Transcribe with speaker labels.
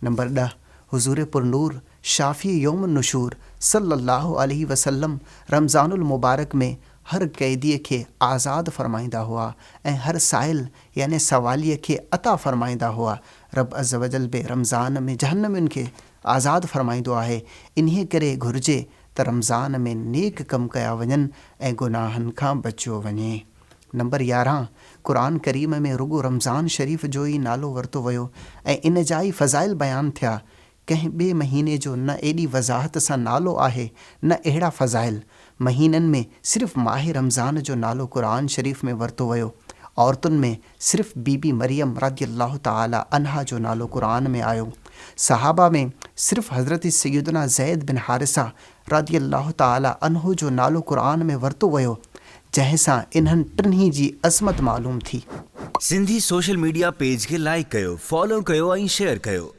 Speaker 1: Number ڏهه، حضور پرنور شافيع يوم النشور صلّي اللّٰه عليه وسلّم رمضان المبارڪ ۾ هر قيديء کي آزاد فرمائيندا هئا ۽ هر سائل يعني سواليء کي عطا فرمائيندا هئا. رب عزّوجلّ به رمضان ۾ جهنمين کي آزاد فرمائيندو آهي، انهيء ڪري گهرجي ته رمضان ۾ نيڪ ڪم ڪيا وڃن ۽ گناهن کان بچيو وڃي. نمبر 11، قرآن ڪريم ۾ رڳو رمضان شريف جو ئي نالو ورتو ويو ۽ ان جا ئي فضائل بيان ٿيا، ڪنهن ٻئي مهيني جو نه ايڏي وضاحت سان نالو آهي نه اهڙا فضائل. مهينن ۾ صرف ماه رمضان جو نالو قرآن شريف ۾ ورتو ويو. عورتن ۾ صرف بي بي مريم رضي الله تعالٰي عنها جو نالو قرآن ۾ آيو. صحابه ۾ صرف حضرت سيدنا زيد بن حارثه رضي الله تعالٰي عنه جو نالو قرآن ۾ ورتو ويو جنهن سان انهن ٽنهي جي عظمت معلوم ٿي.
Speaker 2: سنڌي سوشل ميڊيا پيج کي لائيڪ ڪيو، فالو ڪيو ۽ شيئر ڪيو.